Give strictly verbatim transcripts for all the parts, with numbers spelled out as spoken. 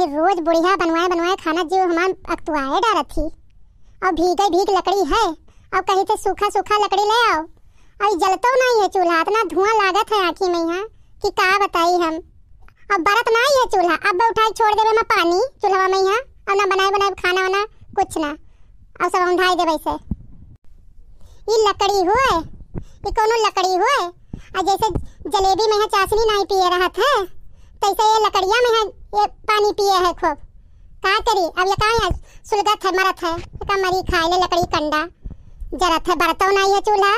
रोज बुढ़िया बनवाए बनवाए खाना जीव हमार अकतुआए डारत ही। और भीगे भीग लकड़ी है, और कहीं से सूखा सूखा लकड़ी ले आओ, और ई जलतो नहीं है चूल्हा, इतना धुआं लागत है आँखी में यहाँ कि का बताई हम। अब बरत नहीं है चूल्हा, अब उठाई छोड़ देवे में पानी चूल्हा में यहाँ, और ना बनाए बनाए खाना वाना कुछ ना, और सब औंधाई देवे से। ई लकड़ी हुए, ई कोनो लकड़ी हुए? आ जैसे जलेबी में यहाँ चाशनी नहीं पिए रहत है, तैसे ये लकड़िया में यहाँ ये पानी पिए है खूब। का करी, अब ये का है, सुलगत है, मरत है, एका मरी खाए ले लकड़ी कंडा, जरत है, बरतो नहीं है चूल्हा।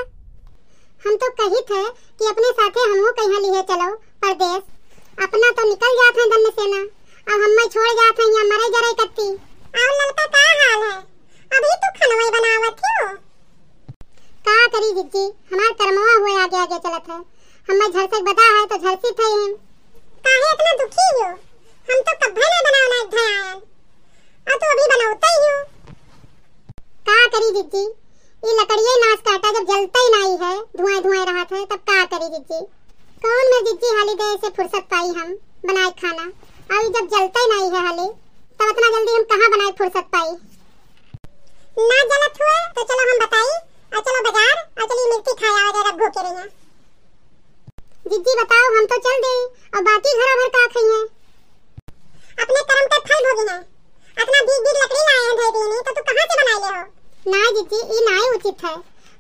हम तो कहित है कि अपने साथे हमहू कहीं लिहे चलो परदेस, अपना तो निकल जात है दन्न सेना, अब हम्मे छोड़ जात है यहाँ मरे जरे कत्ती। और ललका का हाल है, अभी तो खनवे बनावत हो? का करी जिज्जी, हमार करमवा हुए आगे आगे चलत है। हम्मे झरसे के बदा है तो झरसी थे हम। काहे इतना दुखी हो? हम तो कब्बे ना बनावना एक धान। और तू अभी बनौते ही हो। का करी जिज्जी, ई लकड़िये नाश काटा, जब जलते ही नहीं है, धुआं धुआं रहत है, तब का करी जिज्जी? कौन में जिज्जी हाली दे से फुर्सत पाई हम बनाए खाना? और जब जलते ही नहीं है हाली, तब इतना जल्दी हम कहाँ बनाए फुर्सत पाई? ना जलत हुए तो चलो हम बताई, और चलो बाजार, और चलिए मिर्ची खाए आवा जाए, भूखे रहिए। जिज्जी बताओ, हम तो चल दे, और बाकी घरा भर का खाइए? अपने कर्म के फल भोगिना। इतना भीग भीग लकड़ी लाए हैं धई दीनी, तो तू कहाँ से बनाए ले हो? ना जिज्जी, ई नाई उचित है।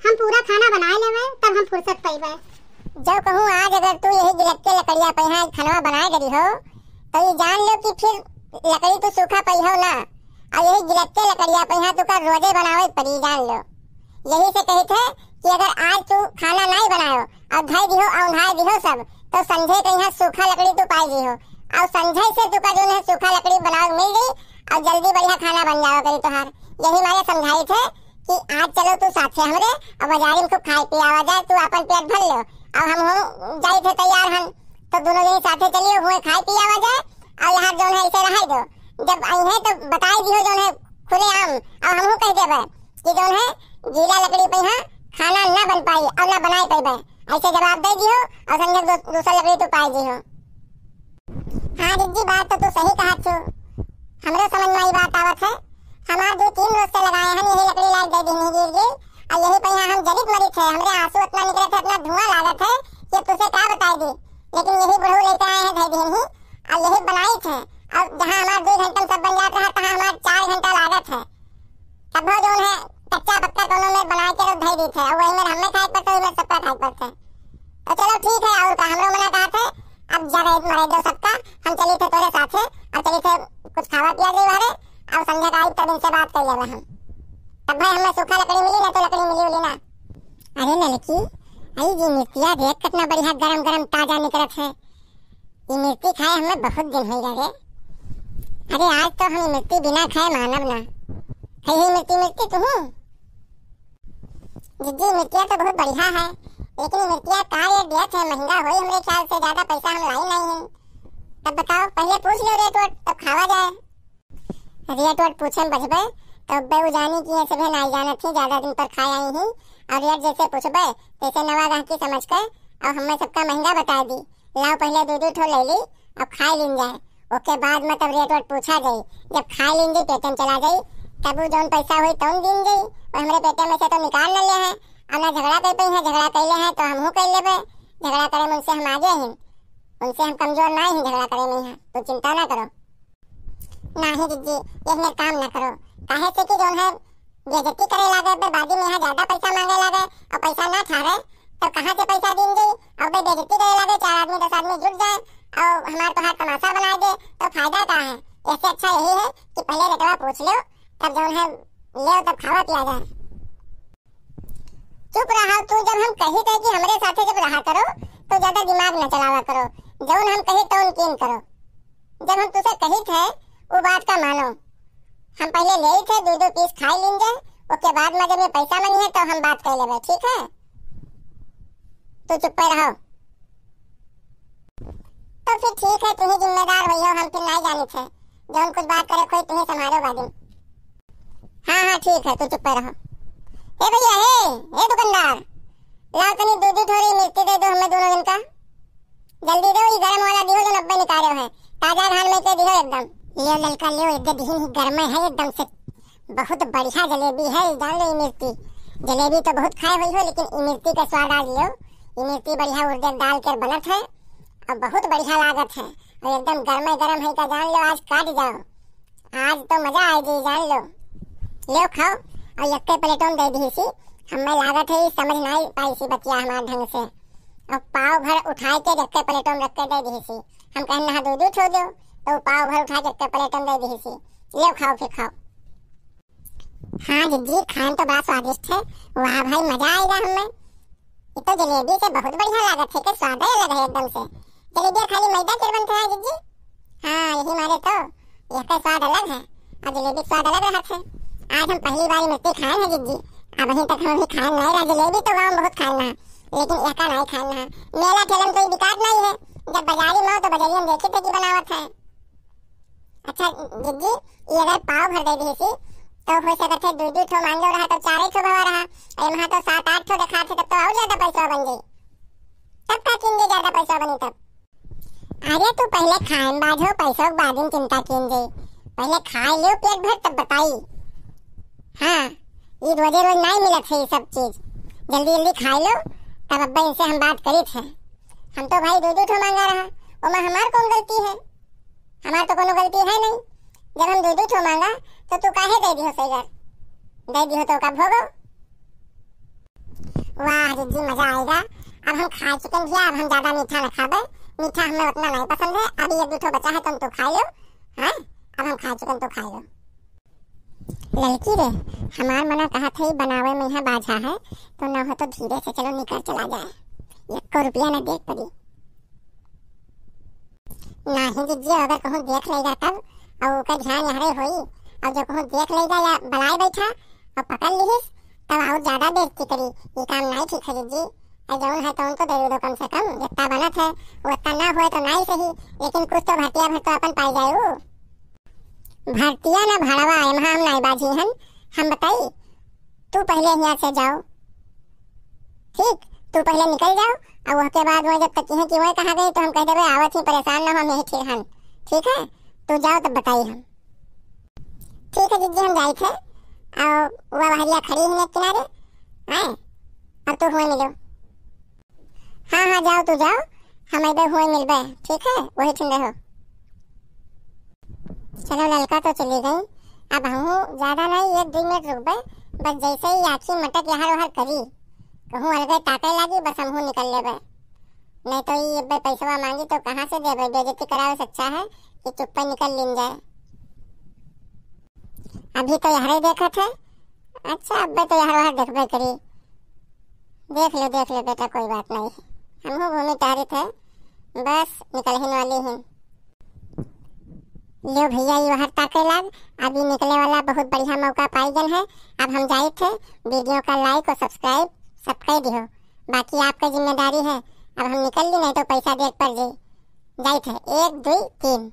हम पूरा खाना बनाए लेवे, तब हम फुर्सत पइबे। जो कहूँ आज अगर तू यही गिलक के लकड़िया पे यहाँ खनवा बनाए गरी हो, तो ये जान लो कि फिर लकड़ी तू सूखा पई हो ना, और यही गिलक के लकड़िया पे यहाँ तू का रोजे बनावे पड़ी, जान लो। यही से कही थे कि अगर आज तू खाना नहीं बनायो और धई दिहो, औंधाए दिहो सब, तो संझे के यहाँ सूखा लकड़ी तू पाई दिहो, और संझे से तू का जो है सूखा लकड़ी बनावे मिल गई, और जल्दी बढ़िया खाना बन जाओ करी तोहार। यही मारे समझाई थे कि आज चलो तू साथे हमरे, और बाजारी में खूब खाए पिए आवा जाए, तू अपन पेट भर लो, और हम हो जाए थे तैयार हन, तो दोनों जने साथे चलिए हुए खाए पिए आवा जाए, और यहाँ जो है इसे रहाई दो, जब आई है तो बताई दिहो जो है खुले आम, और हमहू कह देबे कि जो है गीला लकड़ी पे यहाँ खाना ना बन पाई और ना बनाए पइबे, ऐसे जवाब दे दिहो, और संगे दू-, दूसर लकड़ी तू पाई दिहो। हाँ जिज्जी, बात तो तू सही कहा छू, हमरो समझ में आई बात आवत है। हमार दो तीन रोज से लगाए हैं, यही लकड़ी लाग दे दिन गिर गई, और यही पे यहाँ हम जलित मरित है, हमरे आंसू इतना निकलत है, इतना धुआं लागत है कि तुझसे का बताई दी, लेकिन यही बुढ़ऊ लेके आए हैं धई दिन ही, और यही बनाई थे, और जहाँ हमार दो घंटा में सब बन जात रहा, तहाँ हमार चार घंटा लागत है। तब वो जौन है कच्चा पक्का कोनो में बनाए के रख धई दी थे, और वही में हमें खाए पड़ते, वही में सबका खाए पड़ते। तो चलो ठीक है, और का हमरो मना कहा थे, अब जब एक मरे दो सबका, हम चली थे तोरे साथे, अब चली थे कुछ खावा पिया जाई बाहरे, और संध्या का आई तब इनसे बात कर लेबे हम। तब भाई हमें सूखा लकड़ी मिली ना तो लकड़ी मिली उली ना। अरे ललकी, आई जी मिर्चिया देख कितना बढ़िया गरम गरम ताजा निकलत है। ई मिर्ची खाए हमें बहुत दिन हो गए रे। अरे आज तो हम ई मिर्ची बिना खाए मानब ना। खाई हुई मिर्ची, मिर्ची तू? जिज्जी, मिर्चिया तो बहुत बढ़िया है, लेकिन ई मिर्चिया का रेट दिया थे, महंगा होई हमरे ख्याल से, ज्यादा पैसा हम लाई नहीं है। तब बताओ, पहले पूछ लो रेट वेट, तब खावा जाए। रेट वेट पूछे में बजबे, तब बे उ जानी कि ये सभे नाई जानत ही, ज्यादा दिन पर खाए आई ही, और रेट जैसे पूछबे, तैसे नवा गाहकी समझ के, और हमें सबका महंगा बता दी। लाओ पहले दो दो ठो ले ली, अब खाए लीन जाए, ओके बाद में तब रेट वेट पूछा जाई। जब खाए लीन जाई, पेटे में चला जाई, तब उ जौन पैसा होई तौन दीन जाई, वो हमरे पेटे में से तो निकाल न ले हैं। अब ना झगड़ा कर पई हैं, झगड़ा कर ले हैं तो हमहू कर लेबे। झगड़ा करे में उनसे हम आगे हैं, उनसे हम कमजोर ना ही झगड़ा करे में हैं, तो चिंता ना करो। नाही जिज्जी, ये हमें काम ना करो, काहे से कि जौन है बेइज्जती करे लागे, बे बादी में यहाँ ज्यादा पैसा मांगे लागे और पैसा ना ठारे, तो कहाँ से पैसा दीन जाई? और बे बेइज्जती करे लागे, चार आदमी दस आदमी जुट जाए और हमार तोहार तमाशा बनाए दे, तो फायदा का है? ऐसे अच्छा यही है कि पहले रेटवा पूछ लो, तब जौन है ले तब खावा पिया जाए। चुप रहा तू, जब हम कही थे कि हमरे साथे जब रहा करो तो ज्यादा दिमाग न चलावा करो, जौन हम कही तौन कीन करो। जब हम तुसे कही थे वो बात का मानो। हम पहले ले ही थे दो दो पीस खाई लीन जाए, ओके बाद में जब ये पैसा मंगी है तो हम बात कर लेबे, ठीक है? तू चुप्पे रहो। तो फिर ठीक है, तू ही जिम्मेदार होइहो, हम फिर नहीं जानी थे। जौन कुछ बात करे कोई तू ही संभालो बादी। हाँ, हाँ, ठीक है, तू चुप्पे रहो। ए भैया, हे, हे दुकानदार, लाओ तनी दो दो ठोरी मिर्ची दे दो हमें दोनों दिन का। जल्दी दो, ये गरम वाला दिहो जो नब्बे निकाले है। ताजा धान में से दिहो एकदम। लियो ललका लियो, एक दिन ही गरमे है एकदम से। बहुत बढ़िया जलेबी है, जान लो इमरती। जलेबी तो बहुत खाए हुई हो, लेकिन इमरती का स्वाद आज लियो। इमरती बढ़िया उड़द दाल के बनत है और बहुत बढ़िया लागत है और एकदम गरमे गरम है का, जान लो आज काट जाओ। आज तो मजा आए जी, जान लो। लियो खाओ और यक्के प्लेटों में दे दी सी। हमें लागत है समझ नहीं पाई सी बतिया हमार ढंग से। और पाव भर उठाए के यक्के प्लेटों में रख के दे दी सी। हम कहन ना दो दो ठो दो, तो पाव भर उठा के यक्के प्लेटों में दे दी सी। लियो खाओ फिर खाओ। हाँ जिज्जी, खान तो बड़ा स्वादिष्ट है। वाह भाई, मजा आएगा हमें। ये तो जलेबी से बहुत बढ़िया लागत है, के स्वाद ही अलग है एकदम से। जलेबी खाली मैदा के बनते हैं जिज्जी। हाँ, यही मारे तो, इसका स्वाद अलग है और जलेबी का स्वाद अलग रहत है। आज हम पहली बार इमरती खाए हैं जिज्जी, अबहीं तक हम भी खाए नहीं रहा। जलेबी तो गाँव में बहुत खाए ना, लेकिन इसका नहीं खाए ना। मेला ठेलन कोई बिकात नहीं है, जब बाजारी में हो तो बाजारी में देखे थे कि बनावत है। अच्छा जिज्जी, ये अगर पाव भर दे दी सी, तो हो सकत है दो दो ठो मांगे रहा, तो चारे ठो भवा रहा। ए, वहाँ तो सात आठ ठो देखा थे, तब तो और ज्यादा पैसा बन जाई। तब का किन जे ज्यादा पैसा बनी तब? अरे तू पहले खाए में बाझो, पैसों के बाद में चिंता किन जे। पहले खाए लियो पेट भर, तब बताई। हाँ, ये रोजे रोज नहीं मिलत है ये सब चीज। जल्दी जल्दी खाए लो, तब अब्बा इनसे हम बात करी थे। हम तो भाई दो दो ठो मांगा रहा, ओमा हमार कौन गलती है? हमार तो कोनो गलती है नहीं। जब हम दो दो ठो मांगा, तो तू काहे दे दियो सही घर? दे दियो तो का भोगो। वाह जिज्जी, मजा आएगा। अब हम खा चिकन भैया, अब हम ज्यादा मीठा न खाबे। मीठा हमें उतना नहीं पसंद है। अभी एक दो ठो बचा है, तुम तो खा लो। हाँ, अब हम खा चिकन, तो खा लो। ललकी रे, हमार मना कहा थे बनावे में यहाँ बाझा है, तो ना हो तो धीरे से चलो निकल चला जाए। एको रुपया न देख पड़ी। नाही जिज्जी, अगर कहूँ देख लेगा तब, और ओकर ध्यान यहरे होई, और जो कहूँ देख लेगा या बलाए बैठा और पकड़ लिहिस, तब और ज्यादा बेइज्जती करी। ये काम नहीं ठीक है जिज्जी। ए जौन है तौन तो दे दो कम से कम, जितना बनत है उतना ना होए तो नहीं सही, लेकिन कुछ तो भरतिया भर तो अपन पाई जाए। भरतिया ना भड़वा, एम्हा हम नहीं बाझी हन, हम बताई। तू पहले यहाँ से जाओ, ठीक, तू पहले निकल जाओ, और वह के बाद वह जब तक कहें कि वह कहाँ गई, तो हम कह देबे, "आवत ही, परेशान ना हो, हम यही ठीक हन।" ठीक है, तू जाओ, तब बताई हम। ठीक है जिज्जी, हम जाई थे, और वह बहरिया खड़ी ही एक किनारे, आए, और तू हुए मिलो। हाँ, हाँ, जाओ, तू जाओ, हम अइबे हुए मिलबे, ठीक है, वही ठिन रहो। चलो, ललका तो चली गई, अब हम ज्यादा नहीं, एक दो मिनट रुकबे, बस जैसे ही आँखी मटक यहाँ वहाँ करी, कहूँ अलगे ताके लागी, बस हमहूँ निकल लेबे, नहीं तो ये अब्बे पैसवा मांगी तो कहाँ से देबे? बेइज्जती करावे से अच्छा है कि चुप्पे निकल लीन जाए। अभी तो यहरे देखत है, अच्छा, अब्बे तो यहर वहर देखबे करी। देख लो, देख लो बेटा, कोई बात नहीं, हमहू घूमी टहरी थे, बस निकलहिन वाली ही। लो भैया, ये वहर ताके लाग, अभी निकले वाला बहुत बढ़िया मौका पाई गन है। अब हम जाई थे, वीडियो का like और subscribe सब कर दियो, बाकी आपका जिम्मेदारी है। अब हम निकल ली, नहीं तो पैसा देख पड़ जाई। जाई थे, एक, दो, तीन।